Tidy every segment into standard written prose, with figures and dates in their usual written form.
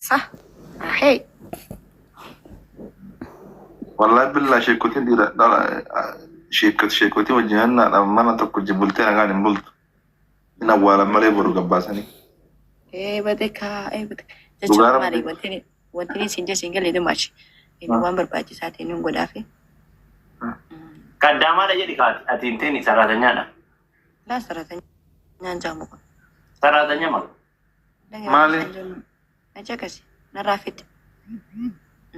Sah. Ahee. Wallahi billaa sheekotiin dhiira dhala sheekotii wajjin hannaadhaan mana tokko wajjin bultee nagaan hin bultu. Hin awwaalan malee boru gabbaasanii. Ee bade kaa ee bade. Dhugaa Jechuun maali rabbi. wanti inni siin jesse hin galle dhimaachi. Inni waan barbaachisaa ta'e inni godhaafi. Kaddaamaadha jedhi kaati. Ati hin teeni saraatanyaadha. Laa sarratanyaan jaamu kun. Saraatanyaa maal? Maali? Na caqasi. Narraa fixi.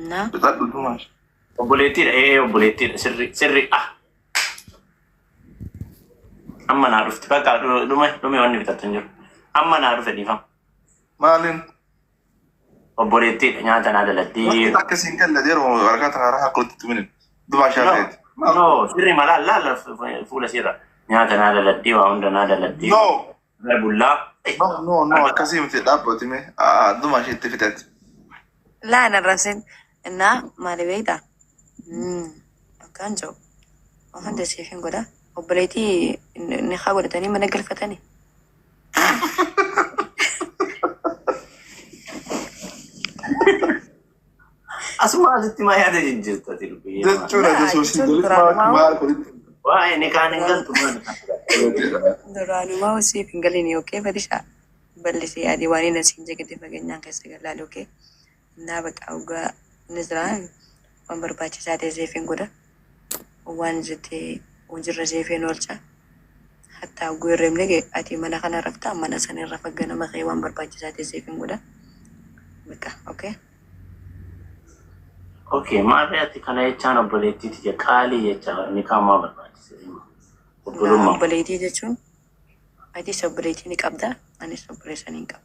Na Fixadhu dumaa. Obboleettiidha. Ee obboleettiidha. Sirri sirri ah. Amma naa dhufti. Bakka dhume dhume wanni bitattu hin jiru. Amma naa dhufe dhiifama. Maaliin? Obboleettiidha nyaata naa daladdii. Wanti akkasii hin galle yeroo waraqaa tanarraa akka walitti tuminin. Dumaa No, shaafeeti. no, sirri malaa laala fuula sirra. Nyaata naa daladdii waa hunda naa daladdii. No. Gara bullaa. No, no, no, akkasii miti dhaabbati mee. Dumaa ishee itti fixeeti. laa narrasin. Na maali beektaa? Akkaan jiru. Waan hunda siif hin godha. Obboleettii ni haa godhatanii mana galfatanii. Asuma asitti maa yaada jijjiirta ati lubbiyyee maal? Jechuudha Laa jechuun si jechuun galis duraanumaa maal walitti Waa'ee ni kaan hin galtu maal? duraanumaa siif hin galin yookiin fatishaa bal'isee yaadee waan inni asiin jegete fageenyaan keessa galaale okee. Innaa baqa dhugaa inni jira waan barbaachisaa ta'e siif hin godha. Waan jettee hojiirra siif hin oolcha. Hattaa oguu hirribni ga'e ati mana kana raftaa mana sana irra ganama kee waan barbaachisaa ta'e siif hin godha. Baqa okee. Okay, maarree ati kana jechaan obboleettii tiyya qaalii jecha ni kaan maa barbaachise? Obbolummaa. Obboleettii jechuun atis obboleettii ni qabda anis obboleessa ni qaba.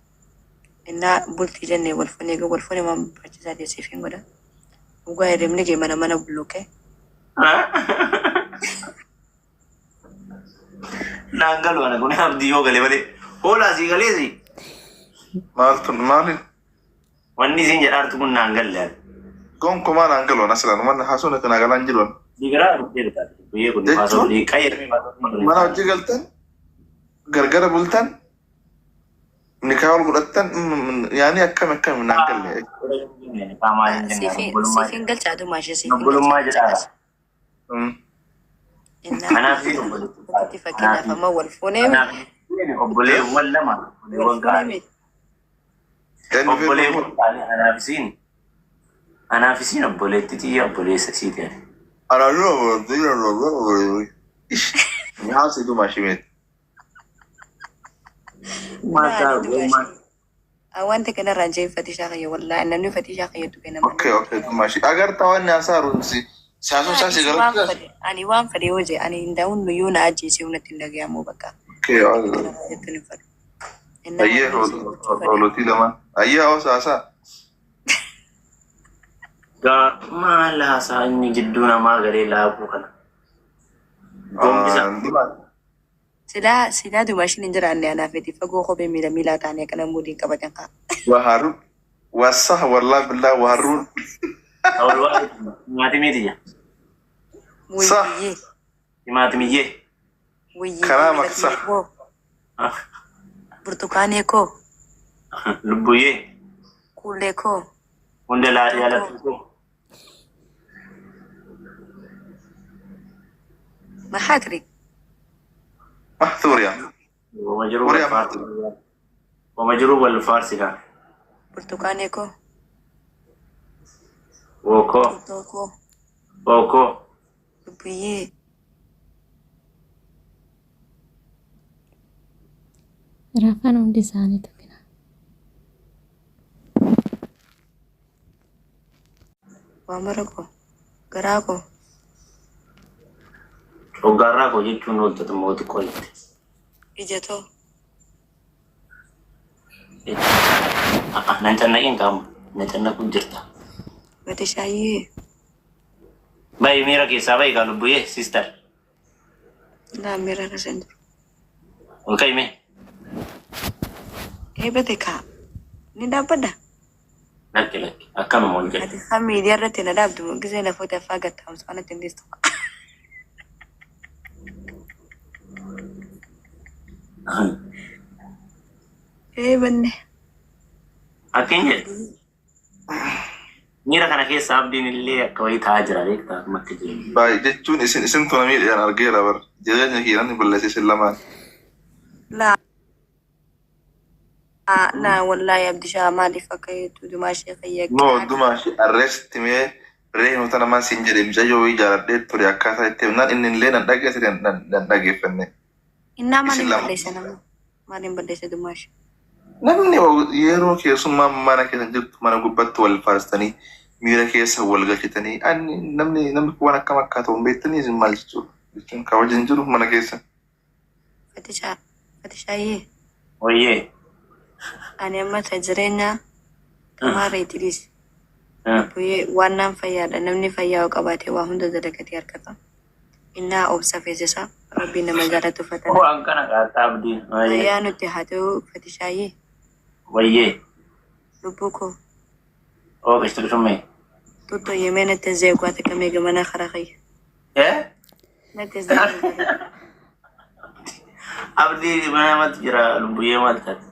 Innaa bultii jennee wal fuunee egaa wal fuunee waan barbaachisaa ta'e siif hin godha. Dhugaa hirribni ga'e mana mana bulluqee. Naan galu ana kun abdii yoo gale malee. Hoolaa sii galeesi. Maaltu maaliin? Wanni isin jedhaartu kun naan galle ani. Gonkumaa naan galu asirraan manni haasuun akka naa galaan jiru. Digiraa dhuftee taate. Guyyee kun Jechuun qayyarmee mana hojii galtan gargara bultan nikaa wal godhattan yaani akkam akkam naan galle. Siifin galchaa dhumaa ishee siifin Obbolummaa galchaa. jedhaara. Innaa Kanaaf siin obboleettii itti fakkeenyaaf amma wal fuunee Kanaaf obboleewwan lama wal obboleewwan fuunee gaarii. miti. Obboleewwan gaarii anaaf isiin anaaf isiin obboleettii tiyya obboleessa isii ta'e. Nyaasi dhumaa shimeet. Naa dhumaa ishee. Wanta kanarraa jee fatishaa kayya wallaahi namni fatishaa kayyatu kenna Okay, okay, dhumaa shii. Agartaa waan haasaaruun si siyaasuun isaa si waan galuutti. fedhe ani waan fedhe yoo jee ani hin daawun nuyyuu na ajjeesee natti hin dhagayamu bakka Okay, kanarraa jettuun hin fedhu. Innaa ayyee waan isin gochuu fedhe. hoolotii lamaan. Ayyee hawasa haasaa. Gaa maal haasaa inni jidduu namaa galee laaquu kana. Gombisa. Dhumaa. Silaa silaa dumaashin hin jiraanne anaaf itti fagoo kophee miila miilaa taanee akkana muudiin qabatan kaa. Waharuun. Wasah wallah billah waharuun. Timaatimii tiyya. Sah. Wayyee Timaatimiyyee. wayyee Karaa maqsa. koo burtukaanee koo Lubbuyyee. kuulee koo Hunda yaalattuu koo. maxaatri Mahtuuriya. Wama jiruu Horiyaa wal faarsi. Wama jiruu wal faarsi kaa. Burtukaanee koo Wookoo. xuuxoo koo Wookoo. lubbuyyee. Rafan hundi isaaniitu kina. Waa mara koo garaa koo Hoggaarraa koo jechuun ooltota mootii qollite. Ija too. Nan cannaqin qaama. Na cannaqu jirta. Mata shaayyee. Bayi miira keessaa bayi kaa lubbuyyee sister. Laa miira keessa hin jiru. Ol ka'i mee. Eebate kaa. Ni dhaabbadha. Lakki lakki akkanuma ol jedhe. Ati kan miidiyaa irratti na dhaabdu gisee lafoota affaa gattaamsu kanatti hin dhiistu. Eebanne. Akkin jedhe. Miira kana keessa abdiin illee akka wayii ta'aa jira beektaa akkuma akka jiru. Baay'ee jechuun isin isintu na miidhaan argeera bar. Jireenya kiyya namni balleesse isin lamaan. Laa laa wallaahi Abdishaa maaliif akka jettu dumaashee kiyya No qaali. dumaashi arrest mee reefuma tana maal siin jedhe mucayyoo wayii jaaladhee ture akkaataa itti himnaan inni illee nan dhageesse nan dhageeffanne. Innaa Isin maaliin lama. balleessa nama? Maaliin balleessa dumaashi? Namni yeroo keessummaa mana keessa jirtu mana gubbaatti wal faarsitanii miira keessa wal galchitanii ani namni namni kun waan akkam akka ta'u hin beektanii isin maal jechuudha jechuun kabaja hin jiru mana keessa. Fatishaa Fatishaayyee Wayyee. ani amma ta jireenya kamaarreetti dhiisi. Lubbuyyee waan naan fayyaadha namni fayyaa yoo qabaate waa hunda dalagatee argata. Innaa obsa feesisa rabbiin nama jaalatu fatana. Waan kana qaaxxaa abdiin. Wayyee. Fayyaa nutti haa ta'u Fatishaayyee Wayyee. lubbuu koo Oo qishxi qishummee. tutto yemee natti zeeqaa takka meega mana karaa kiyya. Eh? Natti zeeqaa. Abdii mana namatti jira lubbuyyee maal taate?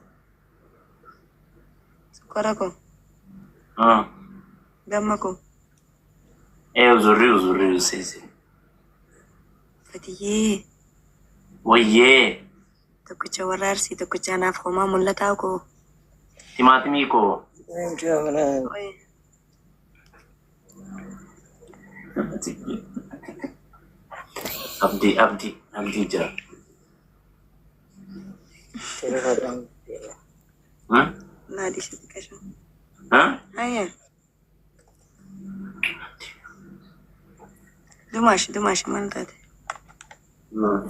Sukkara koo gamma koo Ee uzurri uzurri useese. Fatiyyee Wayyee. tokkicha warra arsii tokkicha anaaf homaa mul'ataa koo. Timaatimii koo. Oye. Abdii abdii abdii jira. Hmm? Laa dhiisi xiqqasho. Hmm? Hayya. Dumaashi dumaashi maal taate?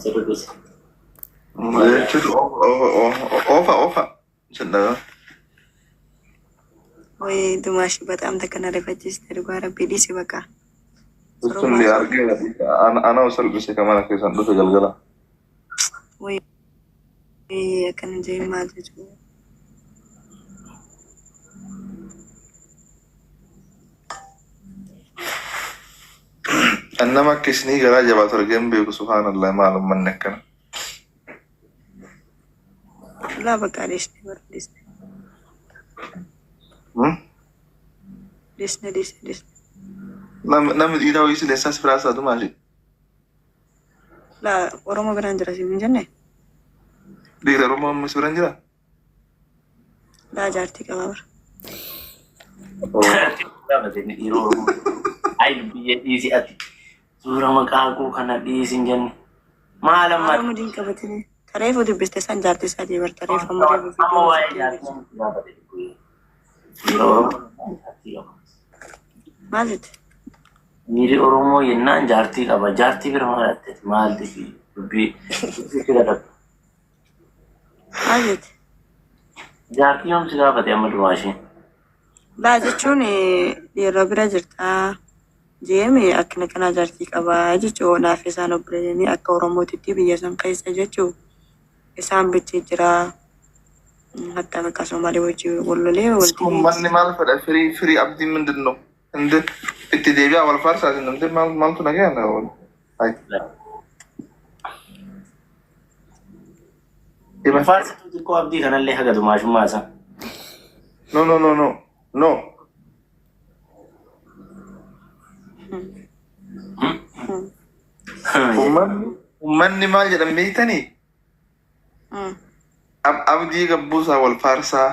Sirri gosa. Jechuun oofa oofa oofa isin dhagaa. Oye dumaashi በጣም ተከናረፈችስ dhugaa rabbii dhiisi baqa. Jechuun argeera ana salphise kan mana keessan dhufe galgala. Oye akkana jee maal jechuudha? An nama akka isinii garaa jabaatu argee hin beeku subhaanallah maal ummanni akkana. Laa baqa dhiisne bara dhiisne. Hmm? Dhiisne dhiisne dhiisne. Namni dhiiraa wayii sileessaas biraa isaa dumaashi. Laa Oromoo biraan jira siin hin jenne? Dhiira Oromoo ammas biraan jiraa? Laa jaartii qaba bara. Gaafatee dhiiroo Oromoo. Ayi lubbiyyee dhiisi ati. Suura maqaa koo kana dhiisi hin jenne. Maal amma Oromoo diin qabatanii. Tareefu dubbiste san jaartii isaatii bar tareefu amma reefu amma viidiyoo waa'ee sitti jaartii agarsiisa. namatti gaafate lubbiyyee. Dhiira Oromoo jaartii qaba. Maal jette? Dhiirri Oromoo yennaan jaartii qaba. Jaartii bira maal dhatte? Maal dubbii dubbii fira dhabde. Maal jette? Jaartii yoom si gaafate amma dumaa ishee? Laa jechuun dhiiroo bira jirtaa jeemi akkana kanaa jaartii qabaa jechuu naaf isaan obboleeyanii akka Oromootitti biyya san keessa jechuu isaan bichi jira hatta bakka Somaalee wajjin wal lolee wal Uummanni maal fedha firii firii abdiin ምንድን ነው? እንደ itti deebi'aa wal faarsaa isin namni maal maaltu nagaa na wal. Ay. Ima. Faarsituu xiqqoo abdii kanallee haga dumaashummaa isaa. No no no no no. Uummanni uummanni maal jedhan beektanii? Abdii gabbuusaa wal faarsaa.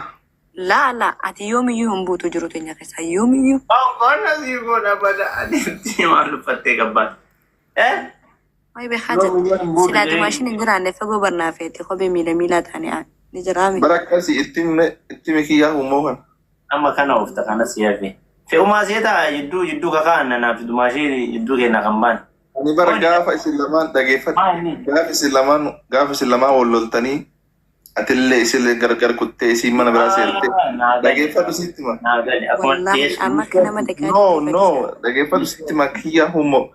Laa laa ati yoomiyyuu hin buutu jiru teenya keessaa yoomiyyuu. Qonna sii godha bada adiitti maal uffattee qabbaat? Eh? Wayi beekaa jette silaa dumaashin hin jiraanne fagoo barnaafeeti kophee miila miilaa taane ni jiraame. Bara akkasii itti itti kiyyaa uummoo kana. Amma kana oofta kana si hafe. Fe'umaa see ta'a jidduu jidduu kakaan nanaaf dumaashee jidduu kenna kan baane. Ani bara gaafa isin lamaan dhageeffadhe. Maa inni? Gaafa isin lamaan gaafa isin lamaan wal loltanii atillee isillee gargar kuttee isiin mana biraa seerte. Dhageeffadhu sitti hima. Naa gali akkuma Wallaahi dhiyeessu. amma akka nama dhagaa No no dhageeffadhu sitti hima kiyyaa uummoo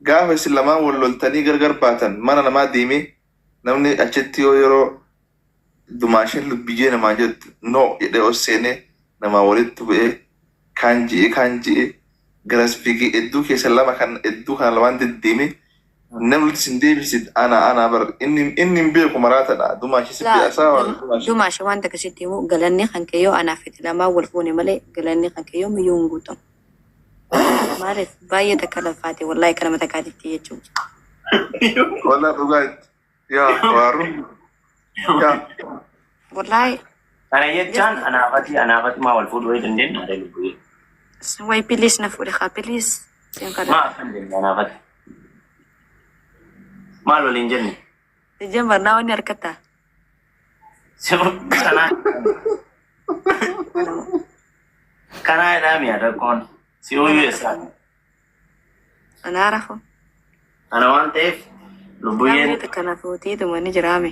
gaafa isin lamaan wal loltanii gargar baatan mana namaa deemee namni achitti yoo yeroo dumaasheen lubbiyyee namaa jettu no jedhee ol seenee namaa walitti bu'ee kaan ji'e kaan ji'e garas fiigee hedduu keessa lama kan hedduu kana lamaan deddeemee namni isin deebisit ana ana bar inni inni hin beeku maraatadha dumaashee si beekaa waan dumaashee. Dumaashe waan takka sitti himu galanni kan kee yoo anaaf itti lamaan wal fuune malee galanni kan kee yoomiyyuu hin guutamu. Maaliif baay'ee takka lafaate wallahi akka nama takkaatitti jechuudha. Walaa dhugaa itti. Yaa waaru. Yaa. Wallahi Kana jechaan anaafati anaafati maa wal fuudhuu wayii dandeenya adee lubbuyyee. Way please na fuudhe haa please. Siin Maa kadha. akkan jenne anaafati. Maal waliin jenne? Ijaan barnaa wanni harkatta. Kanaa kanaa jedhaa mi'a rakkoon si ooyuu eessaa. Anaa rafu. Kana waan ta'eef lubbuyyeen Namni takka na fuutee tuma ni jiraame.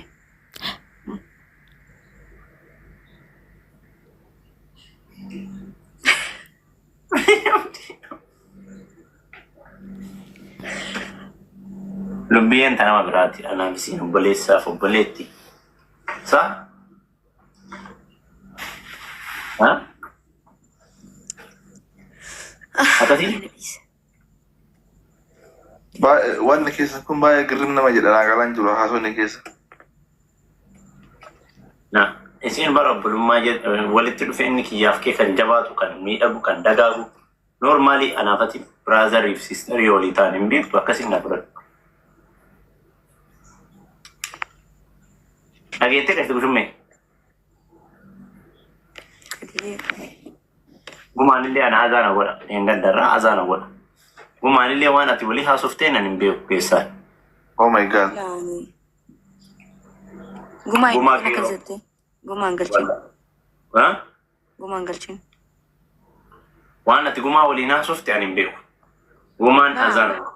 Lubbiyyeen ta nama biraati. Anaaf isiin obboleessaaf obboleetti. Sa? Ha? Akkasii? Baay'ee wanni keessa kun baay'ee girrim nama jedha naa galaan jiru haasofni keessa. Na, isiin bara obbolummaa walitti dhufeenyi kiyyaaf kee kan jabaatu, kan miidhagu, kan dagaagu. Normally anaafati brotherii fi sisterii walii ta'an hin beektu akkasiin na fudhadhu. Dhageettee gadi gushummee. Gumaan illee ana azaana godha. Hin gaddarraa azaana godha. Gumaan illee waan ati walii haasoftee nan hin beeku keessaa. Oh my God. Gumaa Gumaa hin akkas keeroo. jettee. Gumaan galchin. Ha? Gumaan galchin. Waan ati gumaa waliin haasofte ani hin beeku. Gumaan azaana godha.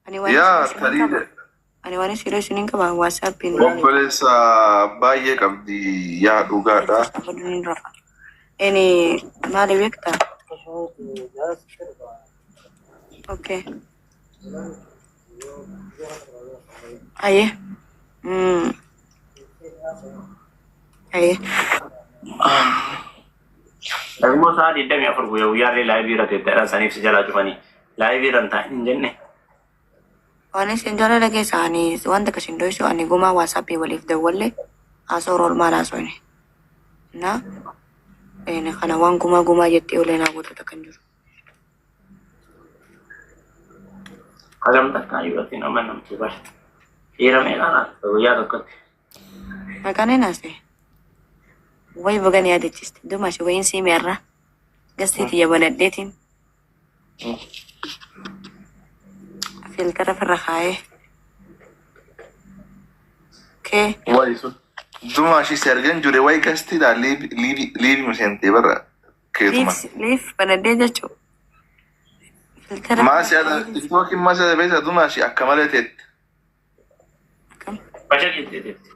Ani waan Yaa isin hin qaba. tarii Ani waan isin isin qaba WhatsAppiin. obboleessa baay'ee qabdi yaa dhugaadha. Ni rafa. Ini maali beektaa? Okay. Aye. Aye. Dagmoo sa'a 24 guyyaa guyyaallee live irra teettadhaan saniif si jalaa cufanii live irra hin taa'in hin jenne. Waan isin jaalala keessa ani wanta akkas hin dho'isu ani gumaa WhatsAppii waliif dawwalle haasoo oolmaan haasofne. Na kana waan gumaa gumaa jettee olee naa gootota kan jiru. Hagam takkaa yoo ati nama namtu bara. Dhiira meeqaan haasofta guyyaa tokkotti? Maqaan hin haasa'e. Way bagan yaadachiiste. Dumashi wayiin siime irraa gastii tiyya banadheetiin filtera firra kaayee. Kee Wayi sun. Duma ishii si argan jure wayi gastiidha liivi liivi miseentee barra keetuma. Liif banadhee jechuu. Filtera Maa si ada tiktookiin maa si ada beektaa duma ishii akka malee teetti. Akkam? Basha jettee teetti.